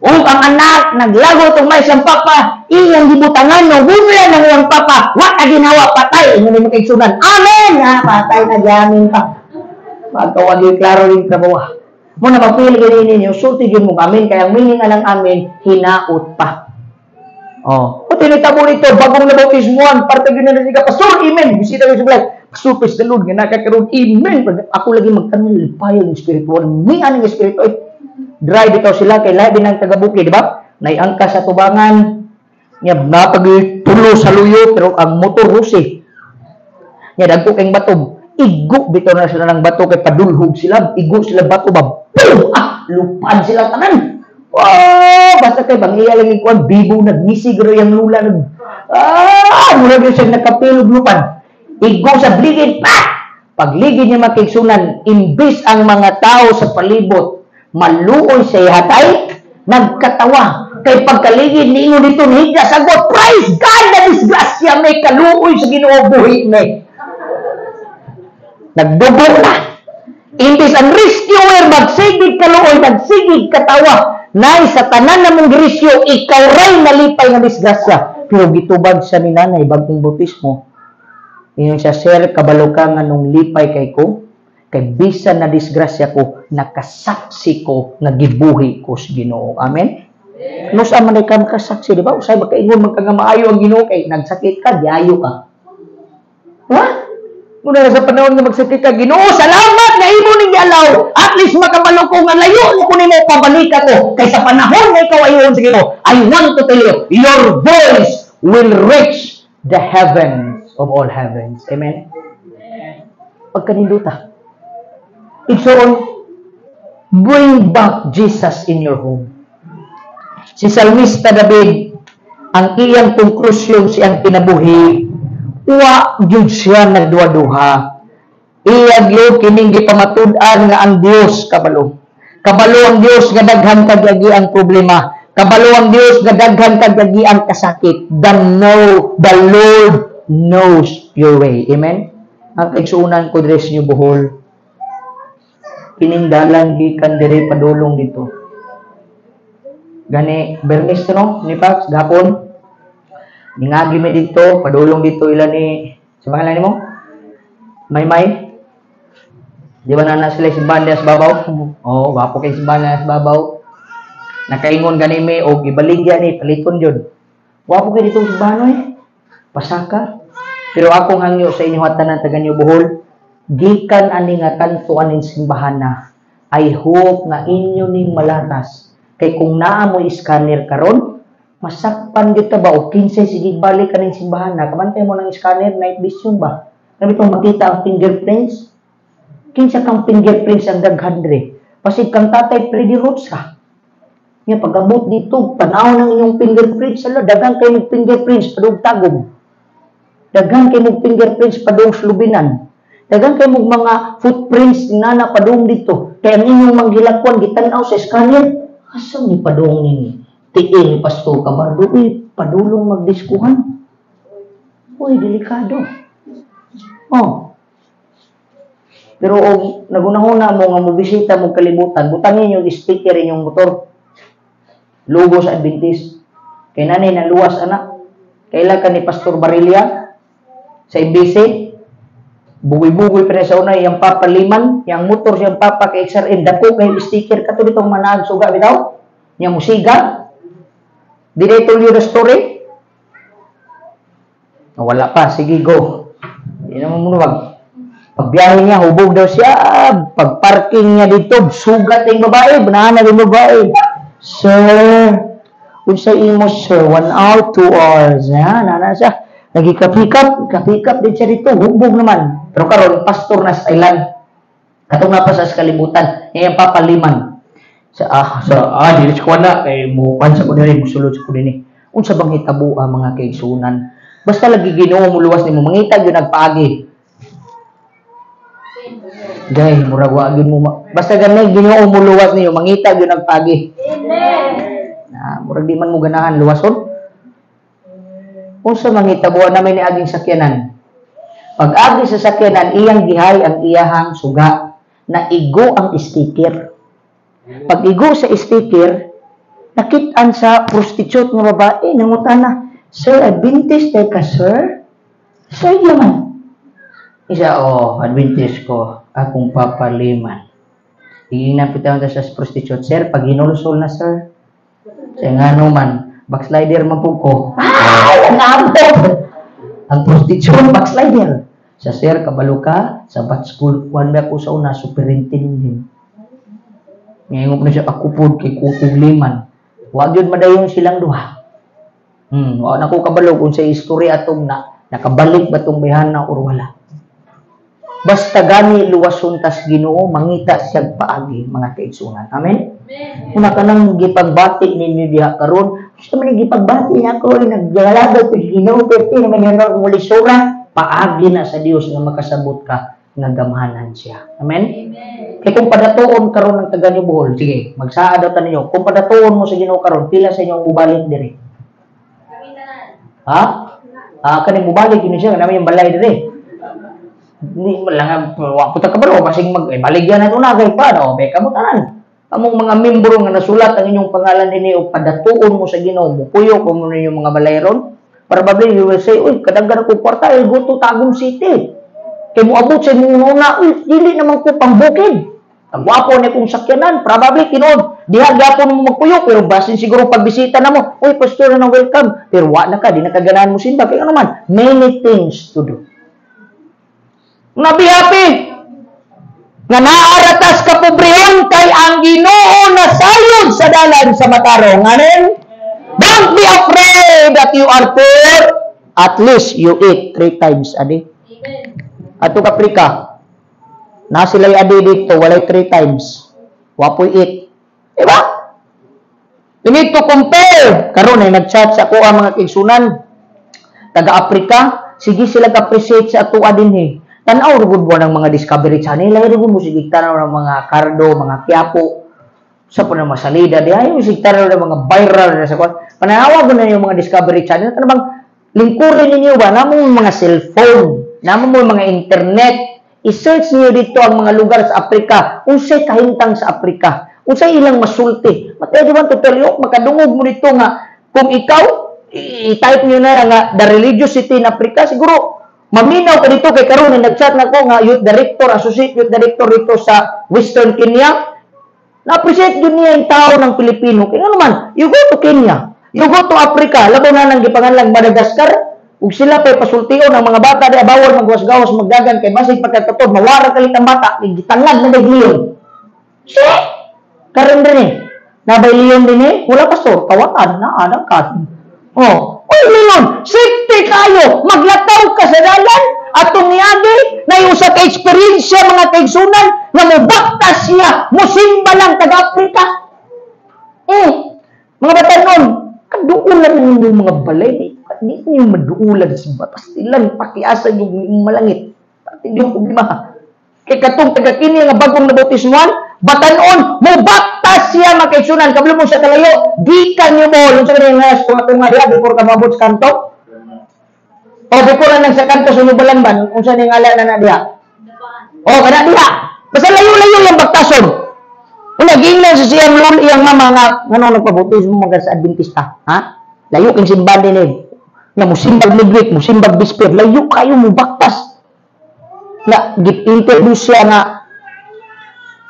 ug ang anak naglagot og may siyang papa, iyang gibutangan no wala nang iyang papa, wa na ginawa patay ingon ni makaigsunan. Amen. Ah, patay na gamin pa. Pagkawag klaro rin trabaho. Mo na mapili gani ninyo, sulti gyud mo amen kay ang meaning anang amen hinaut pa. Oh, o tinitabo nito bagong nabautismuhan, parte gyud na siya pastor, amen. Bisita gyud sa balay. Pastor, praise the Lord nga nakakaroon, amen. Ako lagi magtanong lipay ang espiritual, ni aning espiritu ay dry bitaw sila kay labi ng taga-bukid, di ba? Naiangka sa tubangan, nya napagtulo sa luyo pero ang motor rusi. Nya dagko kay bato, igo bitaw na sila ng bato kay padulhog sila, igo sila bato ba? Boom! Ah, lupad sila tanan. Wow, basta kay bangiya lang ikuan bibo nagmisig ro yang lula nag murag siya nakapilog lupad. Igo sa bligid pa. Pagligid niya makigsunan, imbis ang mga tao sa palibot maluoy sa ihatay, nagkatawa. Kay pagkaligid niingon dito, nihigla sagot, praise God na disgrasya may kaluoy sa Ginoo buhi may. Nagdugo na. Imbis ang rescuer magsigig kaluoy, nagsigig katawa. Nay, sa tanan na mong rescue, ikaw ray nalipay nga disgrasya. Pero gitubag sa ni nanay, bagong bautismo. Ingon siya, sir, kabalo ka nga nung lipay kay ko, kay bisan na disgrasya ko, nakasaksi ko, nagibuhi ko sa Ginoo. Amen? No sa man ka makasaksi, di ba? Usay makaingon man ka nga maayo ang Ginoo kay nagsakit ka, diayo ka. Ha? Muna na sa panahon nga magsakit ka, Ginoo, salamat na imo ning gialaw. At least makabalo ko nga layo ko nimo pabalik ako. Kay sa panahon nga ikaw ayon sa Ginoo, I want to tell you, your voice will reach the heavens of all heavens. Amen? Pagkaninduta. Igsoon, bring back Jesus in your home. Si Salmista David, ang iyang konklusyon siyang kinabuhi, wa gyud siya nagduha-duha. Iya gyud kining gipamatud-an nga ang Dios kabalo. Kabalo ang Dios nga daghan kag ang problema. Kabalo ang Dios nga daghan kag ang kasakit. The Lord knows your way. Amen. Ang igsuonan ko diri sa inyo Bohol, kining dalan gikan diri padulong dito. Gani Bernis to no ni Pax gapon. Ningagi mi dito, padulong dito ila ni sa pangalan nimo? Maymay. Di ba na sila simbahan diya sa babaw? Oo, gwapo kay simbahan sa babaw. Nakaingon gani mi og ibaligya ni paliton jud. Gwapo kay dito simbahan oy. Pasaka. Pero akong hangyo sa inyo tanan taga New Bohol, gikan ani nga kanto aning simbahan na, I hope nga inyo ning malatas. Kay kung naa mo scanner karon, masakpan gyud ta ba o kinsay sige balik kaning simbahan na, kabantay mo ng scanner night vision ba? Kami itong makita ang fingerprints. Kinsa kang fingerprints ang daghan dre? Pasig kang tatay Freddy Rocha. Nya pag-abot dito, tanaw ng inyong fingerprints, ala, daghan kay mong fingerprints padung Tagum. Daghan kay mong fingerprints padung Lubinan. Daghan kay mong mga footprints nana padung dito. Kaya ang inyong manggilakwan gitan-aw sa scanner, asa ni padung nini? Tiil ni Pastor Cabardo, uy, padulong magdiskuhan. Uy, delikado. Oh. Pero og nagunahuna mo nga mobisita mo kalibutan, butangin yung sticker inyong motor. Logo sa Adventist. Kay nanay naluwas anak. Kaila ka ni Pastor Barilla sa MBC. Bugoy-bugoy pa sa una iyang papa liman, yang motor siyang papa kay XRM dako kay sticker kato ditong manaag suga bitaw. Nya musiga. Did I tell you the story? Oh, wala pa, sige, go. Di naman mo wag. Pagbiyahe niya, hubog daw siya. Pag parking niya dito, sugat yung babae, banahan yung babae. "Sir, unsa imo, sir? 1 hour, 2 hours." Ha, nana siya. Nagikap-hikap, hikap-hikap din siya dito, hubog naman. Pero karon pastor na sa Thailand. Katong na pa sa kalibutan, niya yung papaliman. Sa dili sa kuwan na kay mo kuan sa ko diri, musulod sa ko dinhi. Unsa bang hitabo ang mga kaigsunan? Basta lagi Ginoo muluwas nimo, mangita gyud nagpaagi. Gay, murag wa gyud mo basta gani Ginoo muluwas niyo, mangita gyud nagpaagi. Amen. Na, murag di man mo ganahan luwason. Unsa manghitabo namin ni aging sakyanan? Pag agi sa sakyanan, iyang gihay ang iyahang suga na igo ang sticker. Pag igo sa sticker, nakitaan sa prostitute nga babae, nangutana, "Sir, Adventist ka, sir?" "Sir, yaman." Isa, "Oh, Adventist ko, akong papaliman." Hingin na sa prostitute, "Sir, pag hinulsol na, sir." Siya nga man, "Backslider man po ko." Ay, ang abot! Ang prostitute, backslider. Sa, "Sir, kabalo ka, sa bat school, kuan ba ako sa una, superintendent." Ngayon na siya, ako po, kay kukong liman. Wag yun madayon silang duha. Wa na ko kabalo kung sa istorya atong na, nakabalik ba tong bayhana or wala. Basta gani luwason tas Ginoo, mangita siyag paagi, mga kaigsunan. Amen. Una ka nang gipagbati ninyo diha karon, gusto man gipagbati niya ako, naggalagad ko sa Ginoo, pero naman yan muli sura, paagi na sa Dios nga makasabot ka nga gamhanan siya. Amen. Kay kung padatuon karon ng taga New Bohol, sige, magsaad daw ta ninyo. Kung padatuon mo sa Ginoo karon, pila sa inyong mubalik diri? Ha? Ah, kani mubalik yun siya, namin yung balay diri. Hindi man lang, wa ko ta kabalo, basig mag eh, baligyan na na kay pa no, be kamo tanan. Among mga membro nga nasulat ang inyong pangalan dinhi og padatuon mo sa Ginoo, mupuyo ko mo ninyong mga balay ron. Probably you will say, "Uy, kadaghan ko kwarta, I'll go to Tagum City." Kay moabot sa imong una, "Uy, dili naman ko pambukid. Ang gwapo ni kong sakyanan, probably tinuod. Diha gyapon mo magpuyo, pero basin siguro pagbisita na mo, 'Uy, pastor na, welcome.' Pero wa na ka, di na kaganahan mo simba. Kaya ano man, many things to do. Nga be happy nga naaratas kapobrehon kay ang Ginoo nasayod sa dalan sa matarong. Amen? Don't be afraid that you are poor. At least you eat three times a day. Ato Afrika, na sila'y a day dito, walay three times. Wapoy eat. Diba? We need to compare. Karon ay nag-chat sa ako ang mga kaigsunan. Taga-Afrika, sige sila appreciate sa ato din eh. Tanaw rugod mo ng mga Discovery Channel, ay rugod mo sige tanaw ng mga Cardo, mga Quiapo, sa po na masalida, di ay mo sige tanaw ng mga viral na sa kwan. Pananawa ko na yung mga Discovery Channel, ano bang lingkurin ninyo ba, namo mga cellphone, namo mo mga internet, i-search niyo dito ang mga lugar sa Afrika, unsay kahimtang sa Afrika, unsay ilang masulti. But I want to tell you, makadungog mo dito nga, kung ikaw, i-type niyo na nga, the religious city in Africa, siguro, maminaw ka dito kay karon na nag-chat na ko nga youth director, associate youth director dito sa Western Kenya. Na-appreciate yun niya yung tao ng Pilipino. Kaya naman, you go to Kenya, you go to Africa, labaw na nang gipanganlang Madagascar, ug sila pa'y pasultion ang mga bata di bawal magwas-gawas magdagan kay basig pagkatutod mawara kalit ang bata gitangag na day leon. See? Karon din eh. Nabay leon din eh. "Wala, pastor, kawatan na anak ka." Oh, oy leon, safety kayo, maglataw ka sa dalan atong niagi na usa ka eksperyensya mga kaigsunan nga mobaktas siya, musimba lang taga Afrika. Mga batanon, kaduulan ng inyong mga balay. Di niyo maduulan sa pastilan, pakiasa yung malangit. Pati yung problema. Kay katong taga kini nga bagong nabautismuhan, batanon, mubaktas siya, mga kaigsunan, kabalo mo sa kalayo, gikan niyo mo, unsa kani nga tunga-tunga diha before ka maabot sa kanto? O before na sa kanto sa Balanban, unsa ni ngalan na na diha? O kana diha. Basta layo-layo yung baktason. Una giingnan sa siyang lolo, iyang mama nga ngano nagpabautismo mo sa Adventista, ha? Layo king simbahan din eh. Nga musimbag midweek, musimbag bisper, layo kayo mo baktas. Na gi-interview siya nga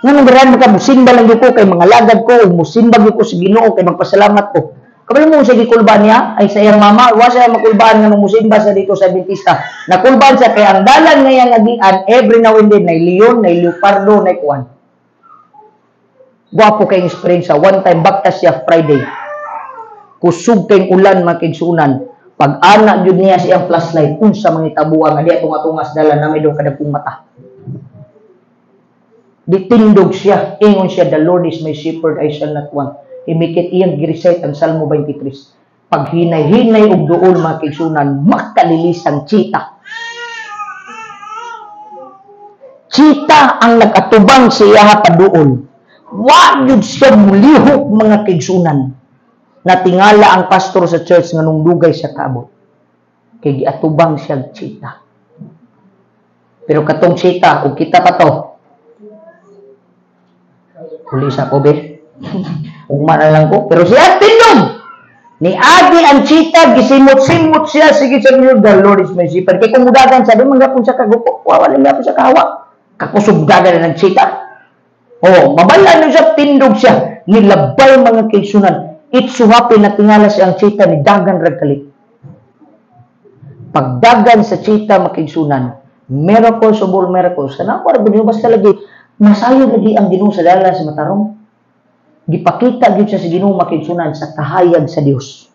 nganong garahan ka musimba lang gyud ko kay mga lagad ko ug musimba gyud ko sa Ginoo kay magpasalamat ko. Kabalo mo sa gikulbaan niya ay sa iyang mama, wa siya makulbaan nga musimba sa dito sa Adventista. Nakulbaan siya kay ang dalan nga iyang agian every now and then nay leon, nay leopardo, nay kuan. Gwapo kay experience. One time baktas siya Friday. Kusog kay ulan, mga kaigsunan. Pag ana gyud niya siyang flashlight, unsa mangitabo nga diya tunga-tunga sa dalan na may kadagkong mata. Ditindog siya, ingon siya, "The Lord is my shepherd, I shall not want." Imikit iyang gi-recite ang Salmo 23. Pag hinay-hinay og duol, mga kaigsunan, makalilisang cheetah. Cheetah ang nag-atubang sa iya paduol. Wa gyud siya mulihok, mga kaigsunan. Natingala ang pastor sa church nga nung dugay siya kaabot. Kay giatubang siya cheetah. Pero katong cheetah, ug kita pa to. Uli sa ko, be. Ugma na lang ko. Pero siya tindog! Ni agi ang cheetah, gisimot-simot siya. Sige sa inyo, "The Lord is my shepherd." Kay kung mudagan sabi, manggapon siya kagupo. Wala na siya kahawa. Kakusog dagan ng cheetah. Oh, mabala siya, tindog siya. Nilabay, mga kaigsunan. It so happen na tingala siya ang cheetah ni dagan rag kalit. Pagdagan sa cheetah, mga kaigsunan, miracles of all miracles. Sana ko rin basta lagi, masayo lagi ang Ginoo sa dalan sa matarong. Gipakita gyud siya sa Ginoo, mga kaigsunan, sa kahayag sa Dios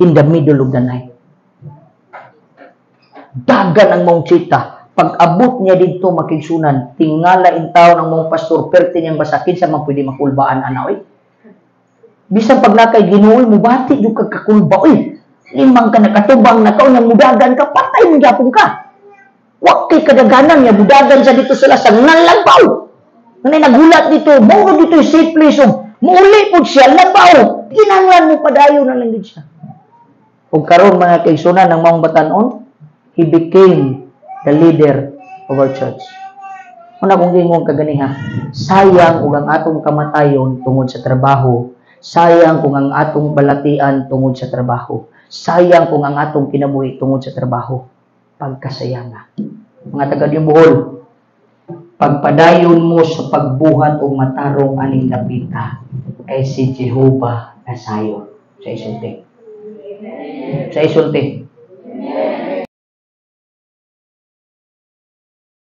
in the middle of the night. Dagan ang maong cheetah. Pag abot niya didto, mga kaigsunan, tingala in taon ang maong pastor, perte niyang basakin sa mga pwede makulbaan ana oy. Bisan pag nakay Ginoo, mubati jud kag kakulba oy. Limang ka nakatubang na kaon nang mudagan ka, patay mo gyapon ka. Wa kay kadaganan nga mudagan sa dito sila sa nalabaw. Ngani naghulat dito, mao dito yung safe place og muuli pud siya labaw. Kinahanglan mo padayon na lang gid siya. Ug karon, mga kaigsunan, ng maong batanon, he became the leader of our church. Una kong gingon kaganiha, sayang ug ang atong kamatayon tungod sa trabaho, sayang kung ang atong balatian tungod sa trabaho, sayang kung ang atong kinabuhi tungod sa trabaho. Pagkasayanga. Mga taga Bohol, pagpadayon mo sa pagbuhat og matarong aning dapita kay si Jehova nasayon. Sa isulti. Sa isulti.